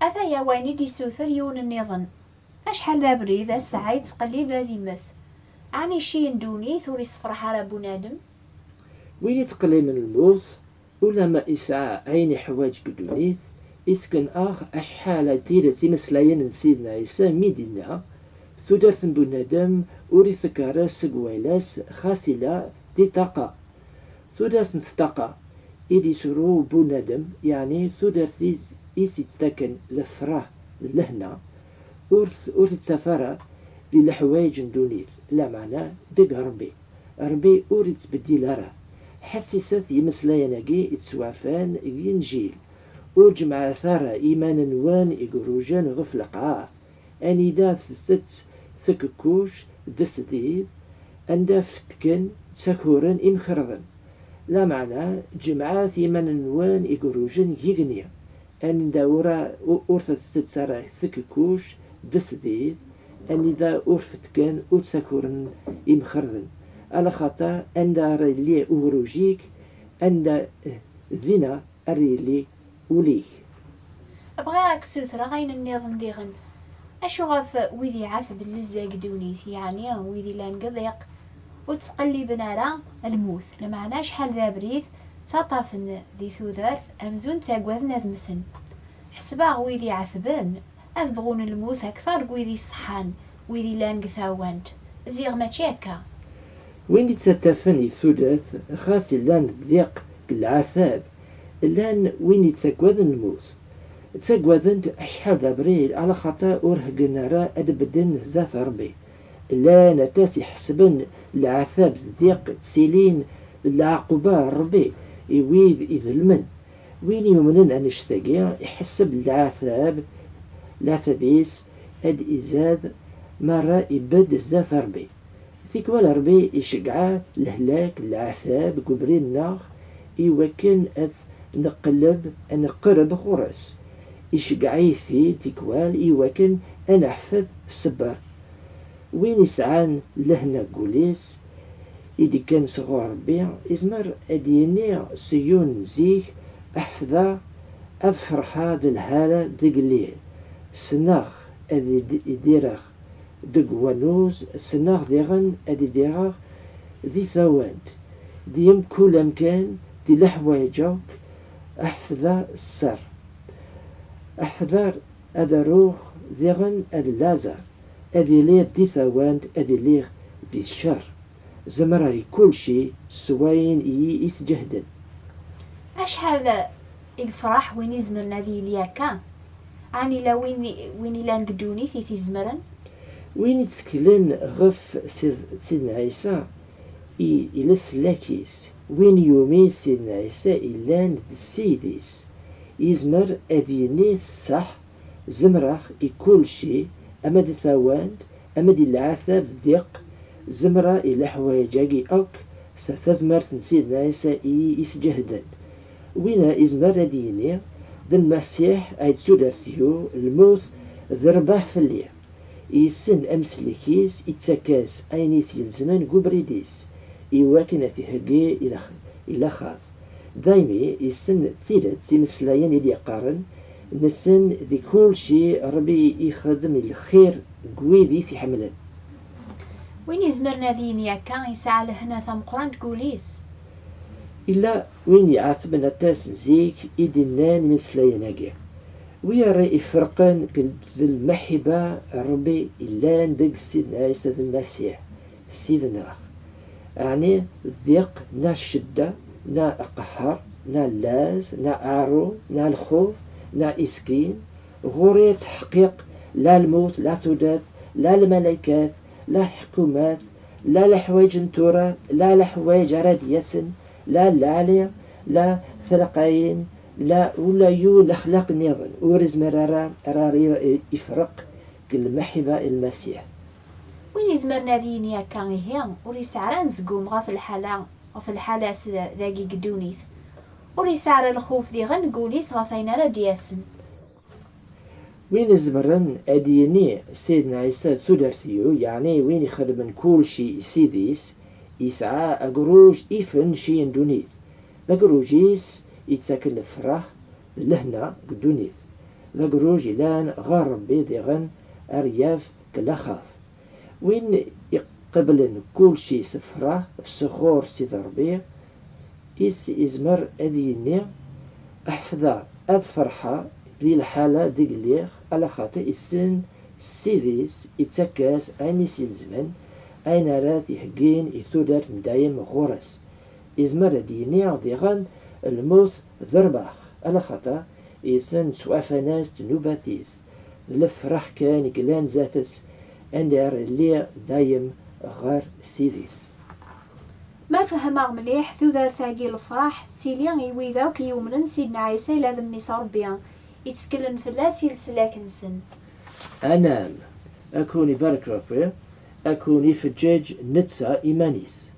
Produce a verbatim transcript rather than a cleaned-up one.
Ataya wayen i d-issuter yiwen nniḍen. Acḥal d abrid, ass-a yettqellib ad immet. Ɛni cci n ddunit ur issefraḥ ara bunadem? Win ittqellimen lmut, ulamma isɛa ayen iḥwaǧ deg ddunit, isken-aɣ acḥal d tidet imeslayen n Sidna Ɛisa mi d-inna, tudert n bunadem ur itekk ara seg wayla-s xas ila di ṭṭaqa. Tudert n ṭṭaqa i d-isru bunadem, yeɛni tudert i s- i s-ittaken lefraḥ d lehna, ur t- ur tettaf ara di leḥwayeǧ n ddunit, lameɛna deg Ṛebbi. Ṛebbi ur ittbeddil ara. Ḥessiset i yimeslayen-agi i ttwaɛfan deg Inǧil: Ur ǧemɛet ara iman-nwen igerrujen ɣef lqaɛa, anida tettett tkekkuc d sdid, anda fetken ttakuren imxerḍen. Lameɛna ǧemɛet iman-nwen igerrujen g igenni, anda ur, ur tettett ara tkekkuc d sdid, anida ur fetken ur ttakuren imxerḍen. Alaxaṭer anda ara yili ugerruj-ik, anda, dina ara yili ul-ik. Bɣiɣ ad k-ssutreɣ ayen nniḍen diɣen. Acu ɣef wid iɛatben nezzeh deg ddunit, yeɛni wid ilan deg uḍiq, ur ttqelliben ara lmut, lameɛna acḥal d abrid ttaṭṭafen di tudert amzun ttaggaden ad mmten. Ḥesbeɣ wid iɛatben ad bɣun lmut akteṛ deg wid iṣeḥḥan, wid ilan deg tawant. Ziɣ mačči akka. Win ittaṭṭafen di tudert, xas ilan deg lɛatab, llan win ittaggaden lmut. Ttaggaden-t acḥal d abrid, alaxaṭer ur heggan ara ad bedden zdat Ṛebbi. Llan aṭas iḥesben lɛatab d ddiq ttilin d lɛaquba n Ṛebbi i wid idelmen. Win yumnen annect-agi iḥesseb lɛatab, lɛatab-is ad izad mi ara ibedd zdat Ṛebbi. Tikwal Ṛebbi iceggeɛ lehlak d lɛatab deg ubrid-nneɣ i wakken ad nqelleb, ad nqerreb ɣur-s. Iceggeɛ-it-id tikwal i wakken ad neḥfed ṣṣber. Win isɛan lehna deg wul-is i d-ikkan sɣur Ṛebbi, izmer ad d-yini Ṣiyun n zik: Ḥefḍeɣ ad ferḥeɣ d lhala deg lliɣ, ssneɣ ad idireɣ deg wannuz, ssneɣ diɣen ad idireɣ di tawant, di mkul amkan, di leḥwayeǧ akk, ḥefḍeɣ sser. Ḥefḍeɣ ad aruɣ diɣen ad laẓeɣ, ad iliɣ di tawant, ad iliɣ di ccer. Zemreɣ i kulci s wayen i yi-isǧehden. Acḥal i yefṛeḥ win izemren ad yili akka? Ɛni la win, win ilan deg ddunit i t-izemren? Win itteklen ɣef Sid- Sidna Ɛisa i, i leslak-is, win yumi Sidna Ɛisa illan d Ssid-is, yezmer ad yini ṣṣeḥ: Zemreɣ i kulci, ama di tawant, ama di lɛatab d ddiq, zemreɣ i leḥwayeǧ-agi akk s tazmert n Sidna Ɛisa i yi-isǧehden. Winna izmer ad d-yini: D Lmasiḥ ay d tudert-iw, lmut d rrbeḥ fell-i. Yessen amsellek-is, ittak-as ayen i s-yelzmen deg ubrid-is, i wakken ad t-iheggi i lax- i laxert. Daymi yessen tidet imeslayen i d-yeqqaren: Nessen di kulci Ṛebbi ixeddem lxir deg wid i t-iḥemmlen. Win izemren ad yini akka yesɛa lehna tameqqrant deg wul-is. Illa win iɛetben aṭas zik i d-innan imeslayen-agi. Wi ara iferqen deg d lmaḥiba n Ṛebbi illan deg Sidna Ɛisa d Lmasiḥ, Ssid-nneɣ? Ɛni d ddiq, neɣ ccedda, neɣ aqehher, neɣ llaz, neɣ aɛru, neɣ lxuf, neɣ iskin? Ɣur-i ur yettḥeqqiq la lmut, la tudert, la lmalaykat, la lḥkumat, la leḥwayeǧ n tura, la leḥwayeǧ ara d-yasen, la lɛali, la talqayin, la ula yiwen lexlaq nniḍen ur izmer ara, ara ifreq deg lmaḥiba i Lmasiḥ. Win izemren ad yini akka, ihi ur yesɛi ara anezgum ɣef lḥala, ɣef lḥala-s dagi deg ddunit. Ur yesɛi ara lxuf diɣen deg wul-is ɣef wayen ara d-yasen. Win izemren ad d-yini Sidna Ɛisa d tudert-iw, yeɛni win ixedmen kulci i Ssid-is, yesɛa agruj ifen cci n ddunit. D agruj-is yettaken lefraḥ d lehna deg ddunit. d agruj ilan ɣer Ṛebbi, diɣen ar yaf deg laxert. Win iqeblen kulci s lferḥ sɣur Sidi Ṛebbi, is izmer ad yini, ḥefḍeɣ ad ferḥeɣ di lḥala deg lliɣ, alaxaṭer issen Ssid-is ittak-as ayen i s-ilezmen, ayen ara t-iheggin i tudert n dayem ɣur-s. Izmer ad d-yini diɣen, lmut d rrbeḥ, alaxaṭer issen ttwaɛfan-as ddnubat-is, d lefraḥ kan i yellan zdat-s, anda ara yili dayem ɣer Ssid-is. Ma fehmeɣ mliḥ, tudert-agi n lefraḥ tettili i wid akk yumnen Sidna Ɛisa yella d Mmi-s n Ṛebbi, itteklen fell-as i leslak-nsen. Anɛam, ad ken-ibarek Ṛebbi, ad ken-ifeǧǧeǧ netta iman-is.